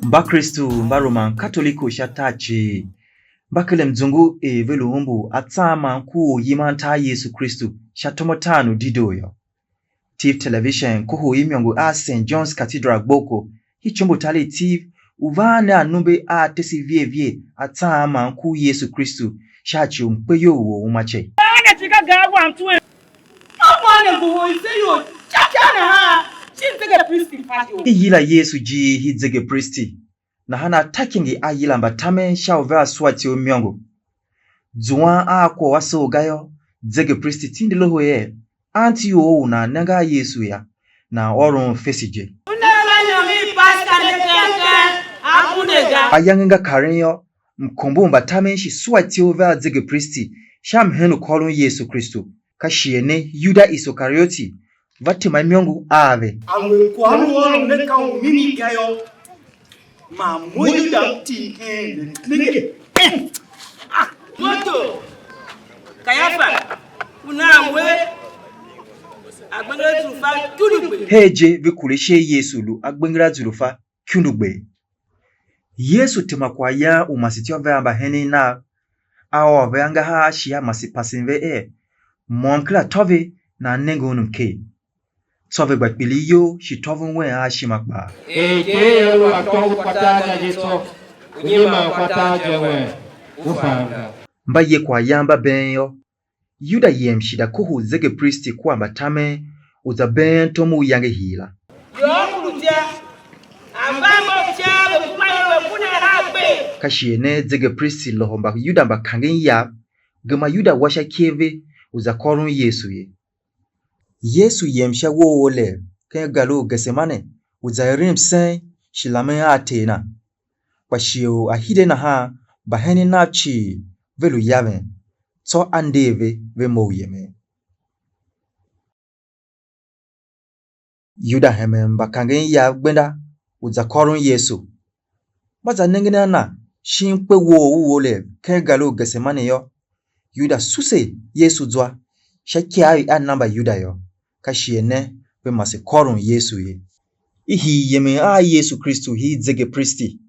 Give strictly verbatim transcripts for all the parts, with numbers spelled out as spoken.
Mbakristu mba Roman Katoliko sha tar cii mba keren mzungu er ve lu umbur atsam man ku u yiman tar Yesu Kristu sha tom u taan u dedoo yô. Tiv Television kohol imôngo a Saint John's Cathedral Gboko, i ityombo taralv Tiv, u van ne anumbe a tese vier vier atsam man ku Yesu Kristu sha ci u mkpeyol u uma ce. I yila Yesu ijir i zegepristi, nahan a ta ikange a yila mbatamen sha u vea suwa ityough imôngo. Zuan a kwagh u a soo ga yô, zegepristi tindi loho er, anti u ou u nan nenge a Yesu yô, nan ôron fese je. Ayange nga karen yô, mkombo u mbatamen shi suwa ityough vea zegepristi sha mhen u kôron Yesu Kristu. Ka shighe ne, Yuda Isekarioti va tema imôngo a ve. Aluer kwagh u ôron ne ka u mimi ga yô, man mo Yuda m tindi hen ne, nenge. Moto, Kayafa, u nan we, agbenger a zurfa ikundugber. Her je ve kure ishe Yesu lu agbenger a zurfa ikundugber. Yesu tema kwaghyan u masetyô vea mbahenen nav, a ôr ve angahar shi a mase pasen ve er, môm kera tô ve, nan nenge un mker. Tsô ve gba kpiligh iyol shi tôvon wen a ishima kpaa. Er Ter yô, lu a tôngo kwa tar ga je tsô, u nyiman kwa tar je wen, u fam ga. Mba ye kwaghyan mba been yô, Yuda yem shi da kohol zegepristi kua mbatamen u za been tom u iyange hii la. Yô, m lu tya, anmgbian mba utyav ve kuma ior ve kune a gbe. Ka shighe ne, zegepristi lôhô Mbayuda mba kangen yav, gema Yuda wa sha ikev ve u za kôron Yesu ye. Yesu yem sha uwegh u Olev ken gari u Getsemane, u za eren msen shi lamen a Ter na. Kpa shighe u a hide nahan, mbahenen nav cii ve lu yaven, tsô a nder ve, ve mough yemen. Yuda hemen mbakangen yav gbenda u za kôron Yesu. Mba za nengen a na shin kpe uwegh u Olev ken gari u Getsemane yô, Yuda suse Yesu zwa sha ikyav i a na Mbayuda yô, ka shighe ne ve mase kôron Yesu ye. I hii yemen a Yesu Kristu hii zegepristi,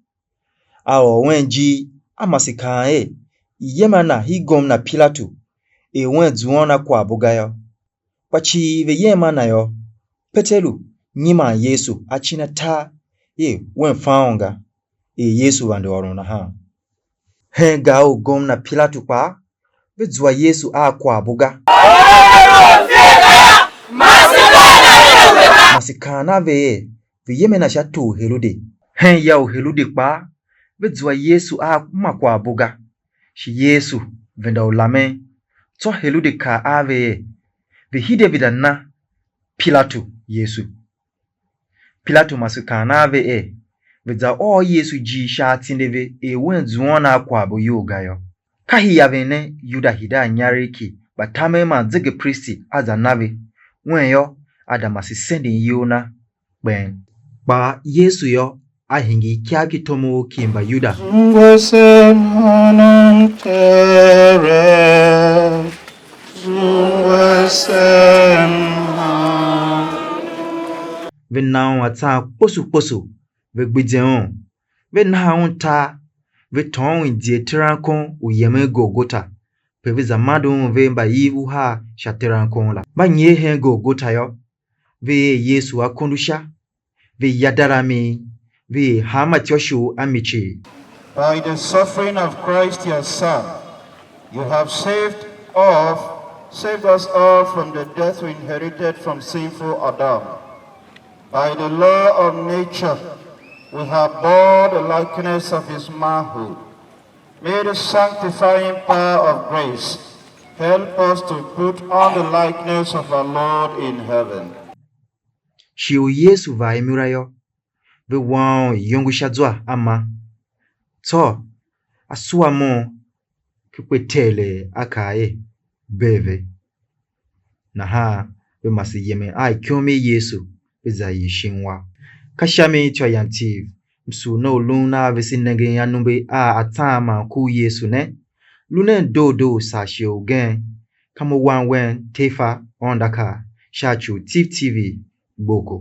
a ôr wen ijir, a mase kaan er, i̱ yem a na i gomna Pilatu, er wen zuan a kwaghbo ga yô. Kpa cii ve yem a na yô, Peteru nyiman Yesu acin atar er wen fa un ga, er Yesu vande ôron nahan. Hen gar u gomna Pilatu kpaa, ve zua Yesu a kwaghbo ga. Mase kaan a ve er, ve yem a na sha tor u Herode. Hen ya u Herode kpaa, ve zua Yesu a uma kwaghbo ga, shi Yesu venda u lamen. Tsô Herode kaa a ve er, ve hide ve za na Pilatu Yesu. Pilatu mase kaan a ve er, ve za ôr Yesu ijir sha atindi ve er wen zuan a kwaghbo iyol ga yô. Ka hii yaven ne, Yuda hide a inyaregh ki mbatamen man zegepristi a za na ve, wen yô, a da mase senden iyol na kpen. Kpa Yesu yô, a hingir ikav ki tomov ki Mbayuda. Zungwe se mhôônom Tere, zungwe se mhôônom. Ve na un atsan kposo kposo, ve gbidye un, ve naha un tar, ve tôôn un idye terankon u yemen Golgota, pe ve za mande un ve mbaiv uhar sha terankon la. Mba nyer hen Golgota yô, ve er Yesu akondo sha, ve ya dar a mi, ve er hanma ityôshugh a mi cii. By the suffering of Christ your Son, you have saved off, saved us all from the death we inherited from sinful Adam. By the law of nature, we have bore the likeness of his manhood. May the sanctifying power of grace help us to put on the likeness of our Lord in heaven. Shi u Yesu var imura yô, ve wa un iyongo sha zwa a ma. Tsô a sua mo ki kpe teelee a kaa er, bee ve. Nahan ve mase yemen a ikyom i Yesu, ve za ii shin wa. Ka sha mi ityô yam Tiv, m sugh ne u lun a vese nengen anumbe a atsam man ku u Yesu ne. Lu nen doo doo saa shighe ugen. Ka mo wan wen Tefa, Aôndo a kaa sha ci u Tiv T V gboko.